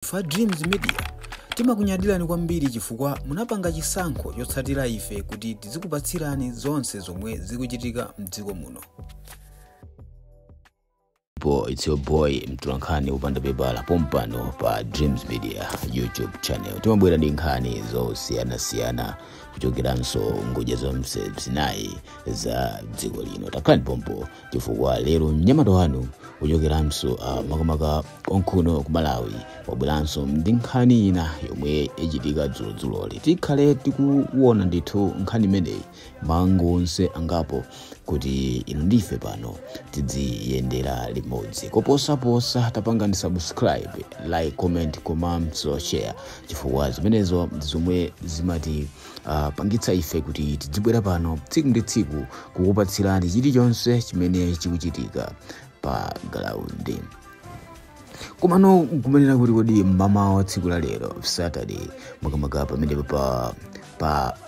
Fa Dreams Media timakunyadirani kwambiri chifukwa munapanga chisankho chotsatira ife kuti tizikupatsirani zonse zomwe zikuchitika mdziko muno. Po it's your boy mtulankhani upanda pepala pompano pa Dreams Media YouTube channel. Timabwera ndi nkhani zosiyanasiyana kuchokeranso ngodya zonse zinayi za dziko lino. Takhalani pompo chifukwa lero mnyamata wanu kuchokeranso makamaka konkuno ku Malawi wabweranso ndi nkhani ina yomwe ichitika dzulodzuloli. Tikhale tikuwona ndithu nkhani imeneyi mango onse angapo kuti inu ndife pano tidziyendera limodzi. Koposaposa tapangani subscribe, like, comment komanso share, chifukwa zimenezo zomwe zimati pangitsa ife kuti tidzibwera pano tsiku ndi tsiku kukupatsirani chilichonse chimene chikuchitika pa ground. Komano kumanena kuti kodi mmamawa wa tsiku la lero Saturday, makamaka pamene pa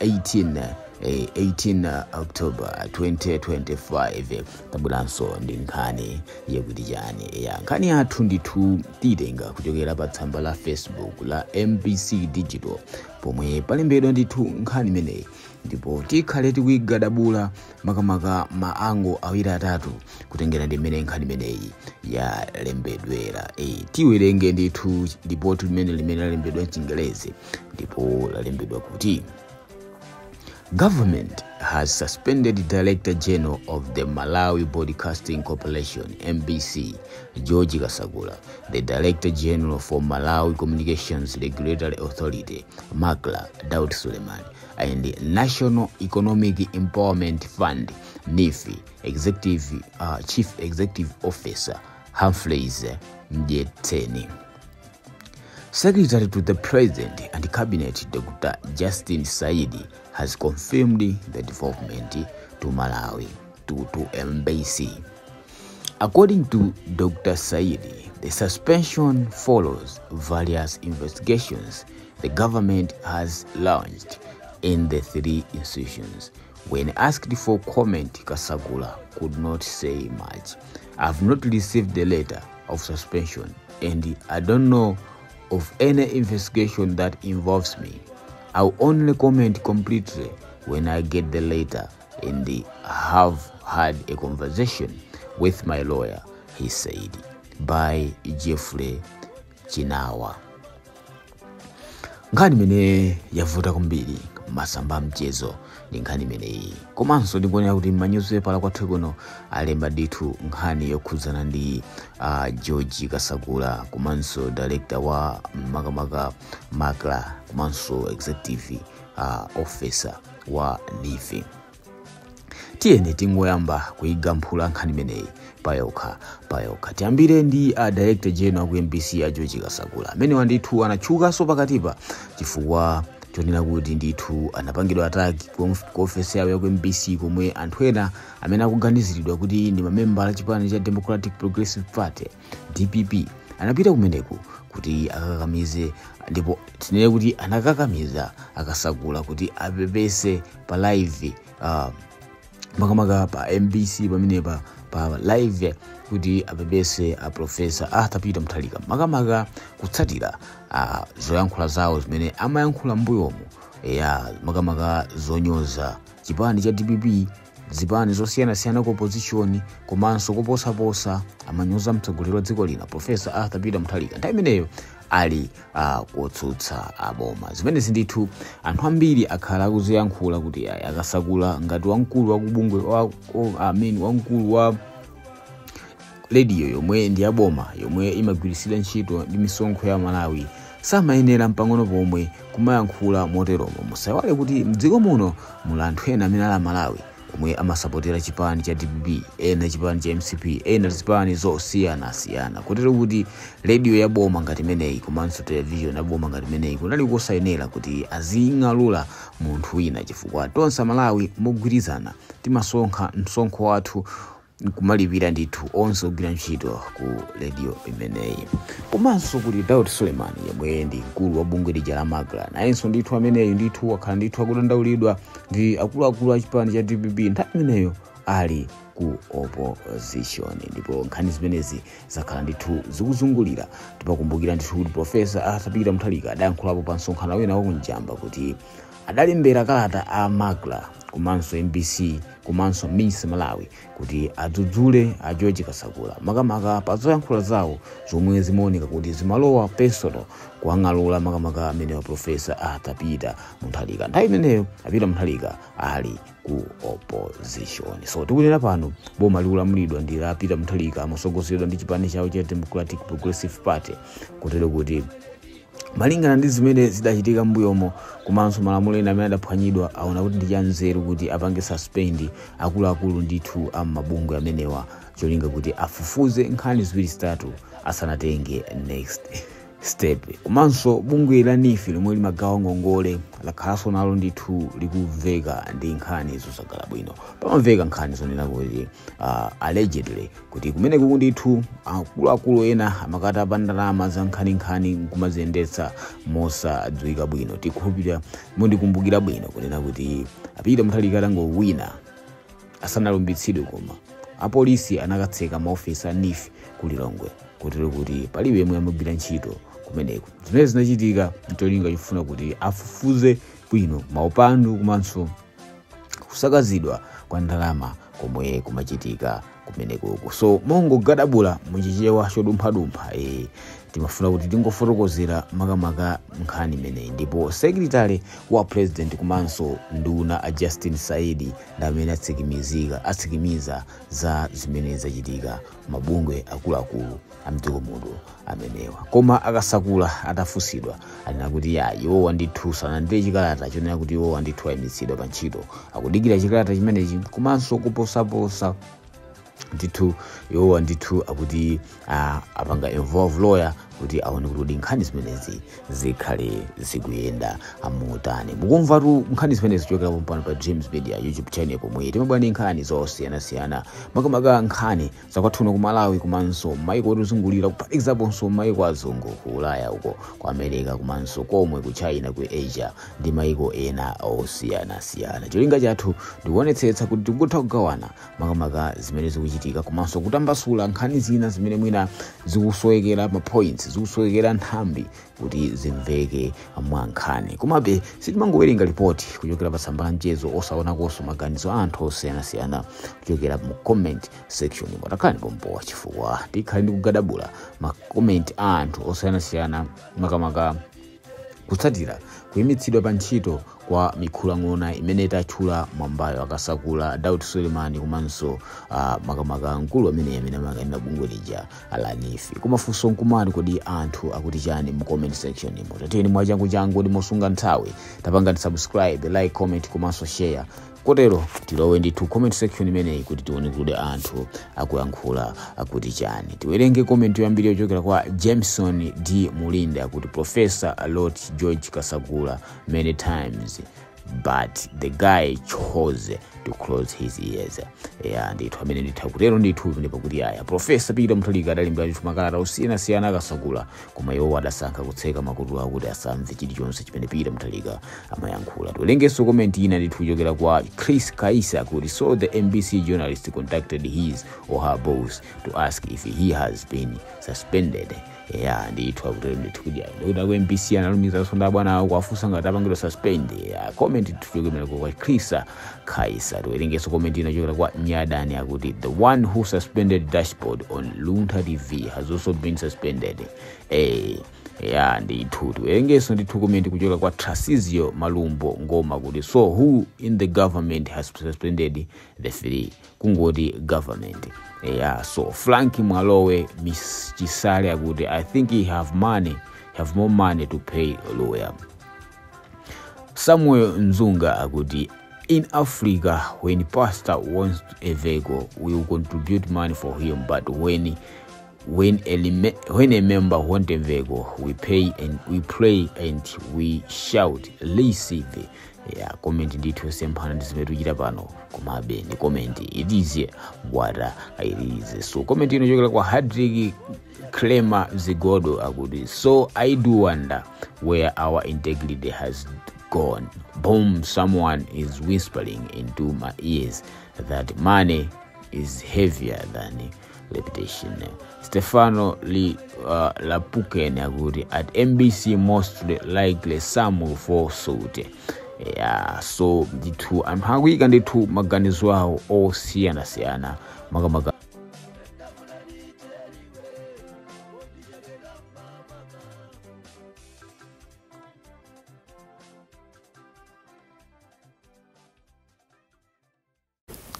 18 October 2025, tabweranso ndi nkhani yakuti chani? Ya nkhani yathu ndithu titenga kuchokera pa tsamba la Facebook la MBC Digital pomwe palembedwa ndithu nkhani imeneyi, ndipo tikhale tikuyigadabula makamaka ma angle awiri atatu kutengera ndi mmene nkhani imeneyi yalembedwera. Tiwerenge ndithu ripoti limene lalembedwa mchingerezi, ndipo lalembedwa kuti Government has suspended Director General of the Malawi Broadcasting Corporation, MBC, George Kasakula, the Director General for Malawi Communications Regulatory Authority, MACRA, Daud Suleiman, and the National Economic Empowerment Fund, NEEF, Chief Executive Officer, Humphreys Mdyetseni. Secretary to the President and Cabinet Dr. Justin Saidi has confirmed the development to Malawi, to MBC. According to Dr. Saidi, the suspension follows various investigations the government has launched in the three institutions. When asked for comment, Kasakula could not say much. "I've not received the letter of suspension and I don't know of any investigation that involves me. I'll only comment completely when I get the letter and have had a conversation with my lawyer," he said. By Jeffrey Chinawa. Nkhani imene yavuta kwambiri masamba mchezo ndi nkhani imeneyi, komanso ndikuonera kuti manyuzipepala kwathu kuno alemba ndithu nkhani yokhudzana ndi George Kasakula komanso director wa makamaka MACRA komanso executive officer wa NEEF. Tiyeni tingoyamba kuyigamphula nkhani imeneyi payokha payokha. Tiyambire ndi a Director General ku MBC a George Kasakula, amene wandithu anatchukanso pakatipa chifukwa chonena kuti ndithu anapangidwa attack ku ofesi yawo ya ku MBC, komwe anthu ena amene akuganiziridwa kuti ndi mamembala a chipani cha Democratic Progressive Party, DPP, anapita kumeneku kuti akakamize, ndipo tinene kuti anakakamiza akasakula kuti apepese pa live, makamaka pa MBC pamenepa pa live, kuti apepese a Professor Arthur Peter Mutharika, makamaka kutsatira zoyankhula zawo zimene amayankhula mbuyomu, ya makamaka zonyoza chipani cha DPP, zipani zosiyanasiyana ku opposition, komanso koposaposa amanyoza mtsogoleri wa dziko lino Professor Arthur Peter Mutharika nthawi imeneyo ali kutsutsa aboma. Zimenezi ndithu anthu ambiri akhala akuziyankhula kuti ayi, akasakula ngati wamkulu wa kubungwe wa, I mean, wamkulu wa rediyo yomwe ndi yaboma yomwe imagwiritsidwa ntchito ndi misonkho ya Malawi, samayenera mpang'ono pomwe kumayankhula moteromo. Musaiwale kuti mdziko muno muli anthu ena amene ali Amalawi omwe amasapotera chipani cha DPP, ena chipani cha MCP, ena zipani zosiyanasiyana, kotero kuti rediyo ya boma ngati imeneyi komanso television ya boma ngati imeneyi kunali kosayenera kuti azing'alula munthu wina, chifukwa tonse Amalawi mogwirizana timasonkha msonkho wathu kumalipira ndithu onse ogwira ntchito ku rediyo imeneyi. Komanso kuti Daud Suleiman yemwe ndi mkulu wa bungwe lija la MACRA, nayenso ndithu ameneyu ndithu wakhala ndithu akudandaulidwa ndi akuluakulu a chipani cha DPP nthawi imeneyo. Ali ku opposition. Ndipo nkhani zimenezi zakhala ndithu zikuzungulira. Tipakumbukira ndithu kuti Professor Arthur Peter Mutharika adayankhulapo pa msonkhano wina wakunjamba kuti adalembera kalata a MACRA komanso MBC komanso Miss Malawi kuti adzudzule a George Kasakula, makamaka pa zoyankhula zawo zomwe zimaoneka kuti zimalowa personal, kuwang'alula makamaka amene wa Professor Arthur Peter Mutharika. Nthawi imeneyo a Peter Mutharika ali ku opposition. So tikunena pano boma likulamulidwa ndi la Peter Mutharika motsogozedwa ndi chipani chawo cha Democratic Progressive Party, kotero kuti malingana ndi zimene zidachitika m'mbuyomo komanso malamulo ena amene adaphwanyidwa, aona kuti ndi chanzeru kuti apange suspend akuluakulu ndithu a mabungwe amenewa, cholinga kuti afufuze nkhani ziwiri zitatu asanatenge next step. Komanso bungwe la NEEF lomwe limagawa ngongole lakhalanso nalo ndithu likumveka ndi nkhani zosakhala bwino. Pamamveka nkhani zonena kuti allegedly kuti kumeneku ndithu akuluakulu ena amakatapa ndalama za nkhaninkhani nkumaziyendetsa mosadziwika bwino. Tikukhulupirira mundikumbukira bwino kunena kuti a Peter Mutharika atangowina, asanalumbitsidwe, koma apolisi anakatseka maofesi a NEEF ku Lilongwe, kotero kuti palibe yemwe amagwira ntchito kumeneko. Zimene zinachitika ncholinga chofuna kuti afufuze bwino maupandu komanso kusakazidwa kwa ndalama komwe kumachitika kumenekoko. So mongogadabula muchichewa chodumphadumpha, timafuna kuti tingofotokozera makamaka nkhani imeneyi. Ndipo secretary wa president komanso nduna a Justin Saidi ndi amene atsikimiza za zimene zachitika mabungwe akuluakulu a mdziko muno amenewa. Koma akasakula atafunsidwa anena kuti ya, iwowa ndithu sanalandire chikalata chonena kuti iwowa ndithu ayimitsidwa pa ntchito, akudikira chikalata chimenechi. Komanso kuposaposa ndithu iwowa ndithu akuti apanga involve lawyer kuti aone kuti nkhani zimenezi zikhale zikuyenda motani. Mukumvatu nkhani zimenezi kuchokera pompano pa James Media YouTube channel, pomwe timabwera ndi nkhani zosiyanasiyana, makamaka nkhani zakwathuno ku Malawi komanso maiko otizungulira, kuphatikizaponso maiko azungu ku Ulaya uko, ku America, komanso komwe ku China, ku Asia ndi maiko ena osiyanasiyana. Cholinga chathu ndikuonetsetsa kuti tikutha kugawana makamaka zimene zikuchitika komanso kutambasula nkhani zina zimene mwina zikusowekera ma points, zikusowekera nthambi kuti zimveke mwa nkhani. Komabe sitimangowerenga ripoti kuchokera pa tsamba la mchezo osaonakonso maganizo a anthu osiyanasiyana kuchokera mu comment section. Takhalani pompo chifukwa tikhale ndi kugadabula ma comment a anthu osiyanasiyana, makamaka kutsatira kuyimitsidwa pa ntchito kwa mikhulang'ona imene tatchula mwambayo, akasakula, Daud Suleiman, komanso makamaka mkulu amene amakanena bungwe lija la NEEF. Kumafunso nkumati, kodi anthu akuti chani mu comment section imo? Tatiyeni mwachangu ndi mosunga nthawi, tapanga subscribe, like, comment komanso share. Kotero tilowe ndithu comment section imeneyi kuti tione kuti anthu akuyankhula akuti chani. Tiwerenge comment yoyambiri yochokera kwa Jameson D Mulinda akuti, "Professor wrote George Kasakula many times, but the guy chose to close his ears." Ya, ndithu amene nditha kutero ndithu ndipo kuti aya, Professor Peter Mutharika adalembera ndithu makalata osiyanasiyana akasakula, koma iwo adasankha kutseka makutu awo kuti asamve chilichonse chimene Peter Mutharika amayankhula. Tiwerengenso comment ina ndithu kuchokera kwa Chris Kaisa kuti, "So the MBC journalist contacted his or her boss to ask if he has been suspended?" Ya, ndithu akutero ndithu kuti ayi, ndikuti aku MBC analumikizanso ndi abwana awo kuwafunsa ngati apangidwa suspend. Ya, comment kuchokera kwa Chris Kaisa. Tiwerengenso comment ina kuchokera kwa Nyadani akuti, "The one who suspended dashboard on Luntha TV has also been suspended." Ya, ndithu tiwerengenso ndithu comment kuchokera kwa Trasizio Malumbo Ngoma kuti, "So who in the government has suspended the three? Kungoti government." Yeah, so Frank Mwalowe Miss Chisale akuti, "I think he have money, have more money to pay lawyer." Samuel Nzunga akuti, "In Africa, when pastor wants a vehicle, we will contribute money for him, but when a member want a vehicle, we pay and we pray and we shout receive." Yeah, comment ndithu yosemphana ndi zimene tikuchita pano, komabe ndi comment, it is what it is. So comment ino chokera kwa Hadrik Clema Zigodo akuti, "So I do wonder where our integrity has gone. Boom, someone is whispering into my ears." That money is heavier than reputation. Stefano Lapuken akuti at MBC most likely some will fall suit. Yeah, so ndithu anthu akuyika ndithu maganizo awo osiyanasiyana makamaka.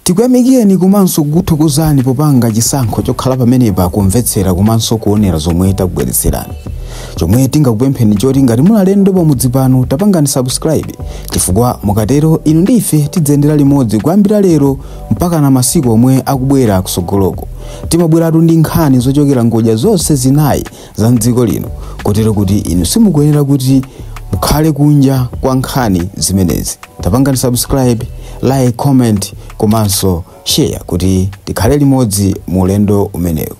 Tikuyamikeni komanso kukuthokozani popanga chisankho chokhala pamenepa kumvetsera komanso kuonera zomwe takubweretserani. Chomwe tingakupempheni choti ngati muli alendo pamudzi pano, tapangani subscribe, chifukwa mukatero inu ndi ife tidzayendera limodzi kuyambira lero mpaka na masiku omwe akubwera kusogoloko. Timabweratu ndi nkhani zochokera ngodya zonse zinayi za mdziko lino, kotero kuti inu simukuyenera kuti mukhale kunja kwa nkhani zimenezi. Tapangani subscribe, like, comment komanso share kuti tikhale limodzi mu ulendo umenewu.